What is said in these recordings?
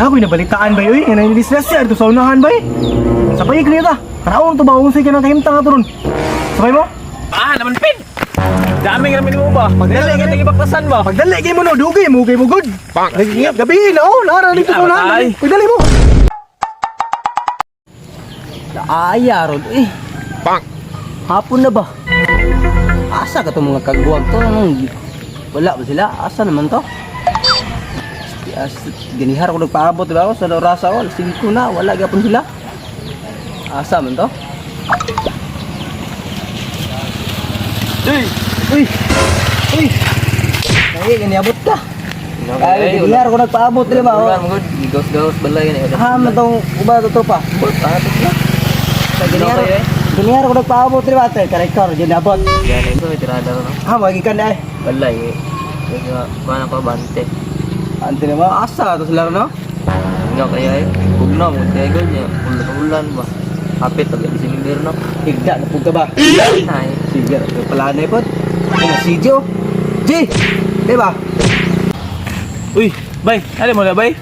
Ako'y nabalitaan ba uy, nga nanilislas siya dito sa unahan ba eh. Sabay ko ta. Taraon to ba unsay ka nang kahimtang ato ron. Sabay mo? Ah, naman pin. Daming ramin mo ba? Pagdali Pagdali ka tagibaktasan ba? Pagdali kay mo no, dugay mo kay mo good. Ay, gabi na oh, nara dito sa unahan. Ay. Pagdali mo. Naaya ron eh. Bang. Hapon na ba? Asa ka to mga kagwag to? Anong wala ba sila? Asa naman to? As, ganihar ko nagpaabot diba ako sa orasa ko, alas 5 na, wala gyapon sila. Asa man to? Uy, Uy! Uy! Ay, ganiabot ka. Ay, ganihar ko nagpaabot diba? Wala Oh. mo good. Gawas-gawas balay na. Ha, man tong uba to tropa. Ah, to sila. Sa ganihar, Okay, eh. ganihar ko nagpaabot diba? Ate, karektor, ginabot. Yan ito may tirada ko no. Ha, magikan na eh. Balay eh. Kaya kuha ko bante. Ante naman, asa to sila no? Nga kaya eh. Bugna mo kaya gol niya. Ulan-ulan ba. Hapit pag December no. Higda, napug ka ba? Ay. Sige, pala na ipot. Ano, si Gio? G! Di ba? Uy, bay, ano mo na bay?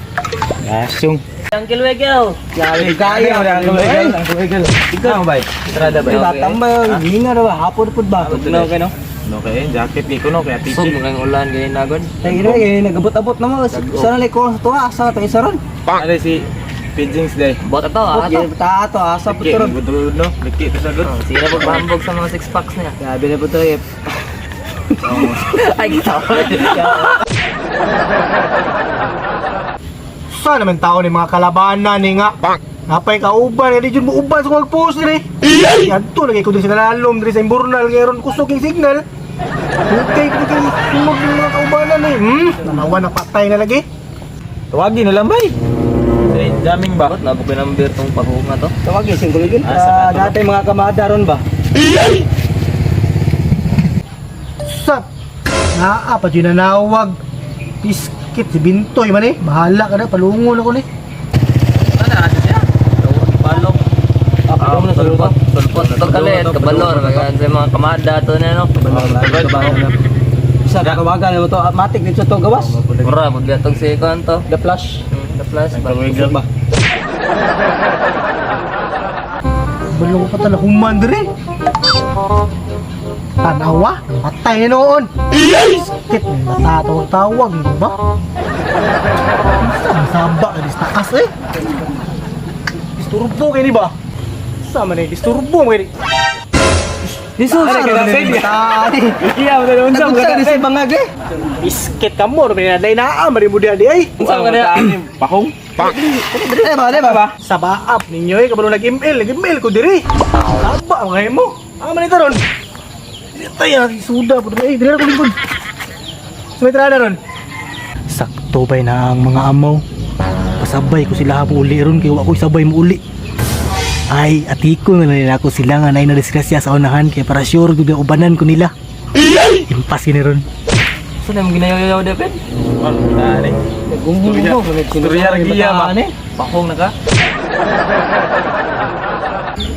Asong. Uncle Wiggle. Grabe kaya. Uncle Wiggle, Uncle Wiggle. Ikaw bay. Tirada bay. Di ba, tambay, hinga na ba? Hapon po ba? Bugna kay no? No kay jacket di ko no kaya Sug titi. mga ulan gay nagod. Ay, ina, eh, nagabot-abot na mo. Sana lang ko sa tuwa, asa na ito, isa ron. Ano si Pigeons day. Bot ato ah Abot, ato. yan, ta ato, asa po Liki, ito ron. budulod no. Liki to sa good. Oh, Sila pagbambog sa mga six packs niya. Grabe na po ito eh. Ay gitaw. Sa naman tao ni mga kalabanan ni nga. Napay kauban, kaya di dyan mo uban sa kong post dire. Adto lagi ko diri sa lalom diri sa Imburnal kay ron kusog yung signal. Okay, ko kay sumog ng mga kaubanan eh. Tanawa na patay na lagi. Tawagin na lang bay. Say, jamming ba? Bot nabog number tong paghunga to. Tawag yung single Ah, sa Ah, dati mga kamada ron ba? Sap. Naa pa dyan nanawag. Biskit si Bintoy man eh. Bahala ka na, palungon ako ni. Ano ano siya? Palok. Ah, na sa lupa. Sulpot to kalit, kabalor, mga sa mga kamada to na no. Kabalor. Isa, katawagan na mo to. Ah, Matik dito to gawas. Mura, magbiatog si kuan to. The Flash. The Flash ba? Uncle Wiggle Ba? Balong pa tala human dire. Tanawa, patay na noon. Biskit, natatawag-tawag, di ba? Sama saba ka sa taas eh. Disturbo kay ni ba? Sama na eh, disturbo mo kay ni. Jesus, Ano, ano kaya na send yung tani? Iya, mo unsa mo Nagugsa ni si Bangag eh. Biskit ka mo, may naa, mari mo diyan di ay. Unsa ka na? Pakong. Di ba, di ba? Sa baap ninyo eh, kabalo nag-email, nag-email ko diri. Saba ang ngayon mo. Ang man ito ron. Tay, ah, suda po eh, diri na ko lingkod. Sumitrada ron. Sakto bay na ang mga amaw. Pasabay ko sila mo uli ron kay wa ko'y sabay mo uli. Ay, atiko na lang nila ako sila nga nay na disgrasya sa unahan kay para sure gud nga ubanan ko nila. Impas kini ron. Saan ang ginayaw-yaw dapat? Ano? Nagumbo mo. Storya giya ba? Pakong na ka?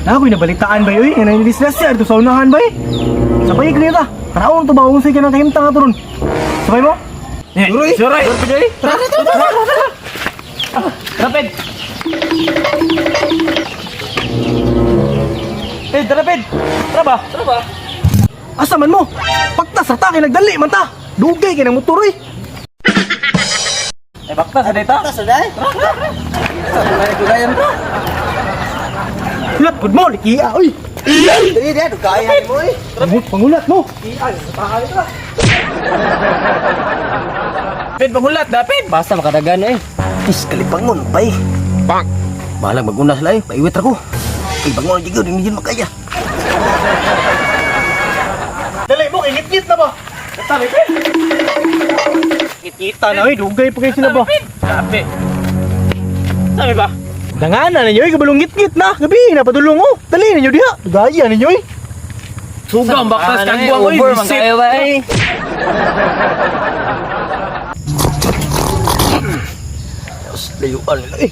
Na ako'y nabalitaan ba uy, nga nanilislas siya dito sa unahan ba eh. Sabay ko nila. Taraon to ba unsay ka nang kahimtang ato ron. Sabay mo? Suroy. Suroy. Tara, Rapid. Eh, tara, Ped. Tara ba? Tara ba? Asa man mo? Pagtas sa ta kay nagdali man ta. Dugay kay nang motor eh. Eh, bakta sa data. Sa dai? Sa dai dugayan ka. Hulat pud mo likia oy. Dili dai dugayan mo eh. Pangulat, pangulat mo. Ped, pangulat, dapid. Basta makadagan eh. Is kalipangon bay. Bang. Balang maguna sila eh, paiwit ra ko. Kay bangon jud hindi jud makaya. Dali mo kay ngit na ba? Sabi, Ped. Ngit na oy, dugay pa kay sila ba. Sabi. Sabi ba? Dangana ninyo oy, kabalong ngit na. Gabi na padulong oh. Dali ninyo diha. Dugaya ninyo oy. Suga ang baktas Ano eh, kagwang oy. Over man Visit. kayo ba eh. Layuan nila eh.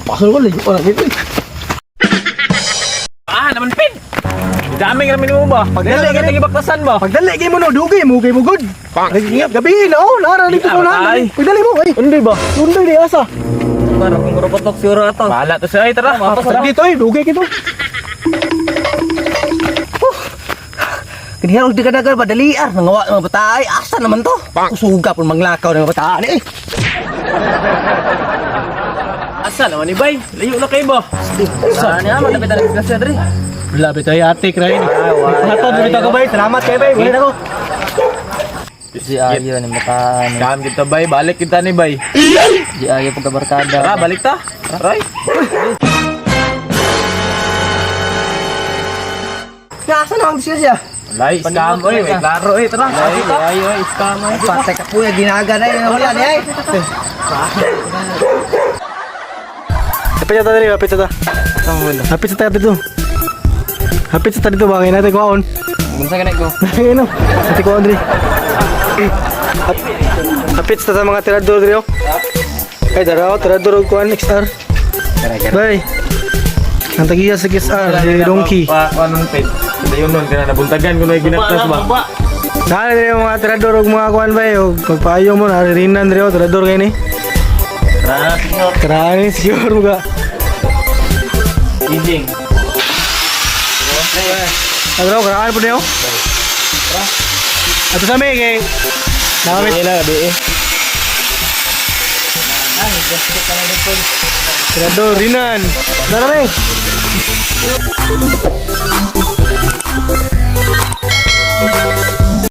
Pasal ko layuan nila eh. Ah, naman, Ped. Scamming ra mo ba? Pagdali, Pagdali ka gani. tagibaklasan ba? Pagdali kay mo no, dugay mo kay mo good. Gabi na oh, nara dito Di, ko na. ay. Pagdali mo, ay. Undoy ba? Undoy di asa. Para kung robotok siguro ato. Bahala to siya ay, tara. Tara dito ay, dugay kito. Ganihar og dagadagan ba daliar nangawa ng mga bata ay asa naman to? Kusuga pun manglakaw ng mga bata ni. Eh. Asa naman ni bay? Layo na kay ba? Saan niya malapit na disgrasya diri. Labi tayo ate kray. Hatod dito ka bay. Salamat kay bay. Wala na ko. Di ayo ni bata ni. Scam kita bay, balik kita ni bay. Di ayo pagkabarkada. Tara, balik ta. Aray. Nga asa naman disgrasya? Walay, scam oy, may klaro oy, tara. Ay, ayo ay scam ay. Patay ka puya ginaga na eh. Wala ni ay. Hapit sa ta diri, hapit sa ta. Hapit sa ta dito. Hapit sa ta dito bagay natin kuhaon. Unsa gani ko? Ano? Natin kuhaon diri. Hapit sa ta sa mga tirador diri oh. Ay dara oh, tirador og kuan XR. Bay. Ang tagiya sa XR si Donkey. Pa, anong pin? Dayon nun, kana nabuntagan ko na yung ginaktas ba? Naa diri ang mga tirador og mga kuan bay og pagpaayo mo na rinan diri oh, tirador kay ni. Tara, senyor. Tara ni siguro ga. Ijing. Adro karaan po niyo. Ato sa mi kay Nakamit Gabi na, gabi eh. Tirador rinan. Tara ni.